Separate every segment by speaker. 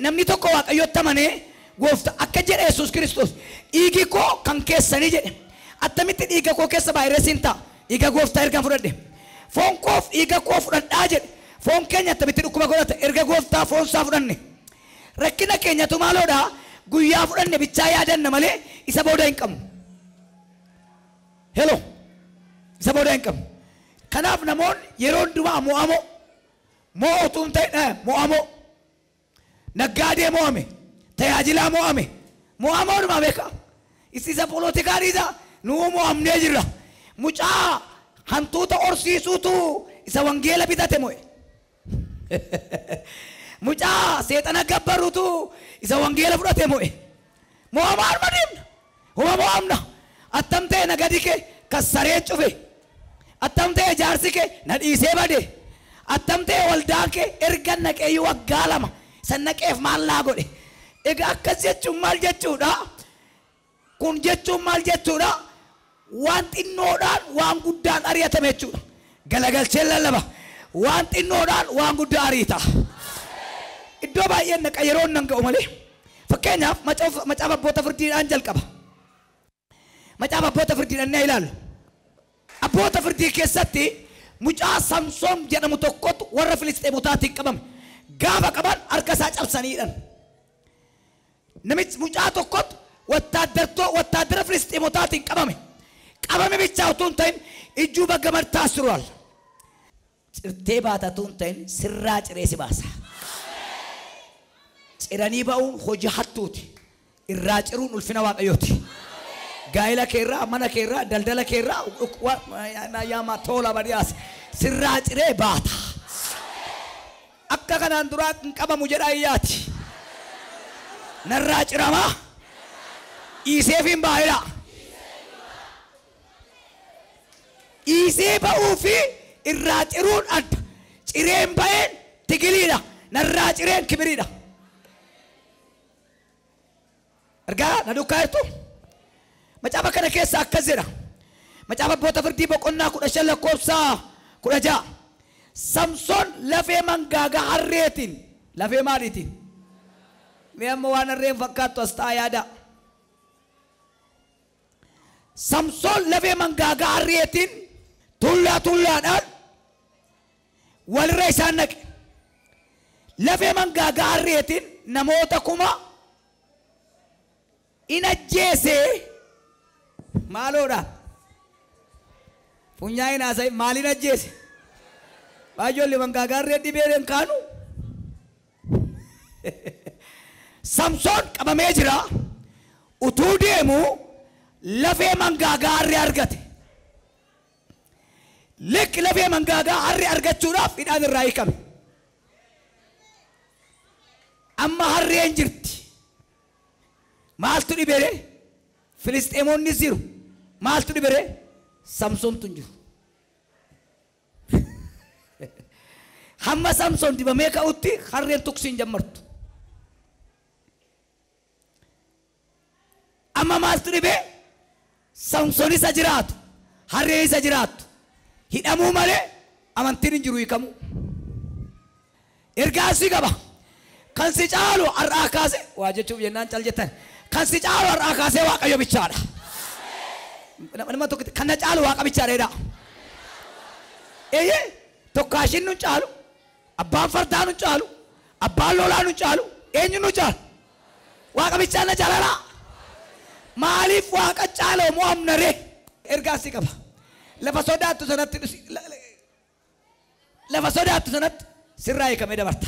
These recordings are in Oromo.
Speaker 1: namni tokko Waaqayyotti amanee gooftaa akka jedhe Yesuus Kiristoos dhiigi koo kan keessanii jedhe. Attamitti dhiiga koo keessa vaayirasiin ta'a? Dhiiga gooftaa erga fudhadhe. Foon koof dhiiga koo fudhadhaa jedhe. Foon keenya attamitti dhukkuba godhata? Erga gooftaa foon isaa fudhanne. Rakkina keenyatu maaloodha? Guyyaa fudhanne bichaa yaadanna malee isa booda hin qabnu. Hello. Isa booda hin qabnu. Kanaaf namoonni yeroo hundumaa mo'amoo mo'otuu hin ta'in mo'amoo naggaadee mo'ame tajaajilaa mo'ame mo'amoodhuma beeka. Isa polotikaa dhiisa nuu mo'amnee jirra. Mucaa hantuuta horsiisuutu isa wangeela bitate mo'e. Mucaa seexana gabbaruutu isa wangeela fudhate mo'e. Mo'amaadhuma deemna. Huma mo'amna. Attam ta'e nagadi kee kassareen cufe. Attam ta'e jaarsi kee na dhiisee bade. Attam ta'e waldaan kee erga naqeeyyuu waggaa 2 san naqeef maal naa godhe. Egaa akkas jechuun maal jechuudha? Kun jechuun maal jechuudha? Waan xinnoodhaan waan guddaan ari'atame jechuudha. Galagalcheen lallaba. Waan xinnoodhaan waan guddaa ariita. Iddoo baay'een naqa yeroo nan ga'u malee. Fakkeenyaaf macaafa abboota firdiidhaan jalqaba. Macaafa abboota firdiidhaan ni ilaallu. Abboota firdii keessatti mucaa Samsoon jedhamu tokkotu warra Filisxeemotaatiin qabame. Gaafa qaban harka isaa cabsanii hidhan. Namichi mucaa tokkotu wattaaddara Filisxeemotaatiin qabame. Qabame bichaa utuu hin ta'in ijjuu bakka martaas turuwal. Cirtee baatatu hin ta'in sirraa ciree si baasa. Ciranii ba'uun hojii hattuuti. Irraa ciruun ulfina Waaqayyooti. Gaa'ela keerraa, mana keerraa, daldala keerraa, yaama tola badiyaas sirraa ciree baata. Akka kanaan duraa hin qabamu jedha iyyaati. Narraa ciramaa dhiiseef hin baay'eedha. Dhiisee ba'uu fi irraa ciruun adda. Cireen ba'een tigiliidha. Narraa cireen kibiriidha. Argaa na duukaa jirtu? Macaafa kana keessa akkas jedha. Macaafa abboota firdii boqonnaa 15 lakkoofsa 16. Samsoon lafee mangaagaa harreetiin. Lafee maaliitiin? Mee amma waan harreen fakkaattu as ta'a yaada. Samsoon lafee mangaagaa harreetiin tullaa tullaadhaan walirra isaan naqe. Lafee mangaagaa harreetiin namoota 1000 in ajjeese. Maaloodha? Funyaa'in haasa'e maaliin ajjeese? Baay'oollee mangaagaa harree dhibeen kaanu. Samsoon qabamee jira. Utuu deemu lafee mangaagaa harree argate. Likki lafee mangaagaa harree argachuudhaaf hidhaan irraa hiikame. Amma harreen jirti. Maaltu dhibere? Filisxeemonnis jiru. Maaltu dhibere? Samsoontu hin jiru. Hamma Samsoon dibamee ka'utti harreen tuksii hin jammartu. Amma maaltu dhibee? Samsoon isa jiraatu, harreen isa jiraattu. Hidhamuu malee amantiin hin jiru hiikamuu. Ergaa si qaba. Kan si caalu har'aa kaase waa jechuuf jennaan cal jettan. Kan si caalu har'aa kaasee Waaqayyo bichaadha. Nama tokko kan na caalu Waaqa bichaadha jedha. Eeyyee tokkaashin nu caalu, abbaan fardaa nu caalu, abbaan lolaa nu caalu, eenyu nu caalu? Waaqa bichaa na caalala. Maaliif Waaqa caaloo mo'amna ree? Ergaa si qaba. Lafa sodaattu sanatti lafa sodaattu sanatti sirraa hiikamee dabarta.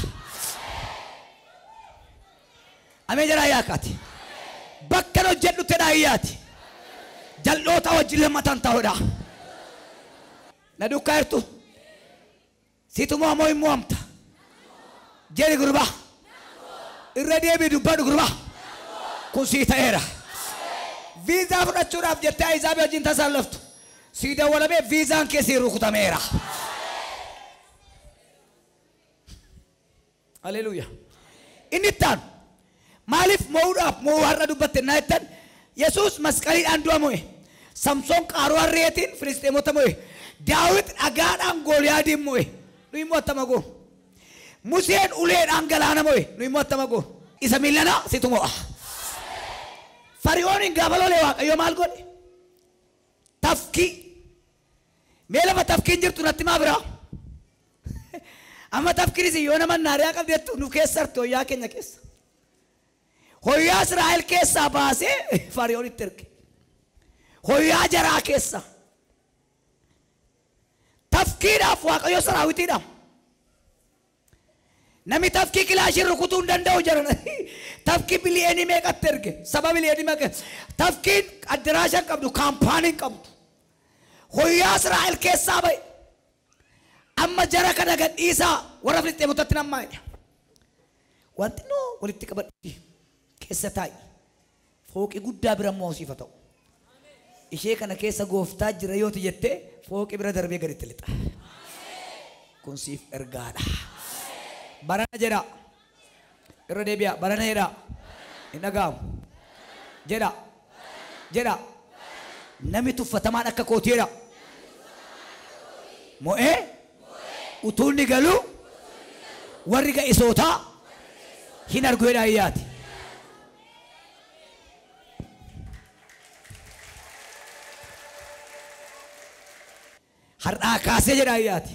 Speaker 1: Amee jedhaa yaakaati. Bakka hojjedhu tedhaa iyyaati. Jal'oota wajjin lammatan ta'uudha. Na duukaa jirtu? Situ mo'amoo hin mo'amta? Jedhi gurbaa. Irra deebii dubbadhu gurbaa. Kun sii ta'eera. Viizaa fudhachuudhaaf jettee Ayizaabii wajjin tasallaftu. Sii dawwalamee viizaan kee sii rukutameera. Haleluuyaa. Inni itti aanu maaliif mo'uudhaaf mo'uu har'a dubbatte naa jettan? Yesuus masqaliidhaan du'a mo'e. Samsoon qaaruu harreetiin Filisxeemota mo'e. Daawit dhagaadhaan Gooliyaadiin mo'e. Nu immoo attama goonu? Museen uleedhaan galaana mo'e. Nu immoo attama goonu? Isa miillanaa situ mo'a. Fari'ooniin gaafa lolee Waaqayyo maal godhe? Tafkii. Mee lafa tafkiin jirtu natti maa biraa? Amma tafkiinis yoo nama naariyaa qabdeettu nu keessa arti hoyyaa keenya keessa. Hoyyaa Israa'el keessaa baasee Fari'oonitti erge. Hoyyaa jaraa keessa. Tafkiidhaaf Waaqayyo saraawitiidhaaf. Namni tafkii kilaashii rukutuu hin danda'u jedhan. Tafkii biliyoonii meeqatti erge? Saba biliyoonii meeqa? Tafkiin addiraasha hin qabdu, kaampaanii hin qabdu. Hoyyaa Israa'el keessaa ba'e. Amma jara kana gadhiisaa warra Filisxeemotatti nammaa'edha. Wanti noo walitti qabadhi keessa taa'i. Fooqii guddaa bira immoo siif haa ta'u. Ishee kana keessa gooftaa jira yooti jettee fooqii bira darbee gaditti lixa. Kun siif ergaadha. Barana jedha. Irra deebi'a. Barana jedha. Hin dhaga'amu. Jedha. Jedha. Namni tuffatamaan akka kootii jedha. Mo'ee utuu inni galuu warri ga'isootaa hin argu jedha ayyaati. Har'aa kaasee jedha ayyaati.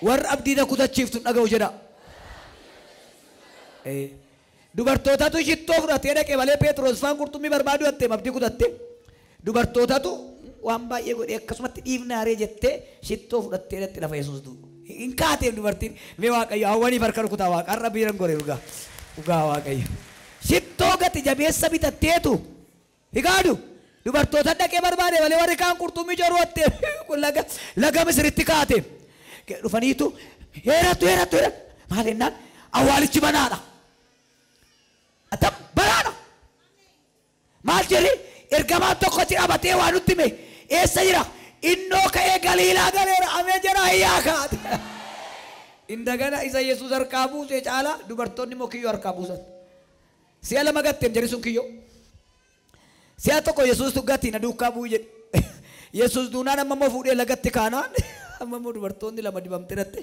Speaker 1: Warra abdiina kutachiiftu hin dhaga'u jedha. Dubartootatu shittoo fudhatee dhaqee malee Phexros faan qurxummii barbaadu jettee abdii kutatte. Dubartootatu waan baay'ee godhee akkasumatti dhiifnaaree jettee shittoo fudhattee dhaqxe lafa Yesuus du'u. Hin kaateef dubartiin mee Waaqayyo hawwaniif harka rukutaa Waaqa har'a biiran gore dhugaa. Dhugaa Waaqayyo. Shittoo gati jabeessa bitatteetu higaadu. Dubartoota dhaqee barbaade malee warri kaan qurxummii joruu jettee laga Misiritti kaate. Dhufaniitu heerattu heerattu heerattu maal jennaan awwaalichi banaadha. Atam banaadha. Maal jedhi ergamaan tokko achi dhaabatee waa nutti hime eessa jira? Innoo ka'ee Galiilaa galeera ameen jedha ayyaa kaate. Indagana isa Yesuus harkaa buuse caalaa dubartoonni immoo kiyyoo harkaa buusan. Si'a lama gatteem jedhi sun kiyyoo. Si'a tokko Yesuus gatti na duukaa bu'u jedhe. Yesuus duunaan amma immoo fuudhee lagatti kaanaan amma immoo dubartoonni lama dibamtee dhatte.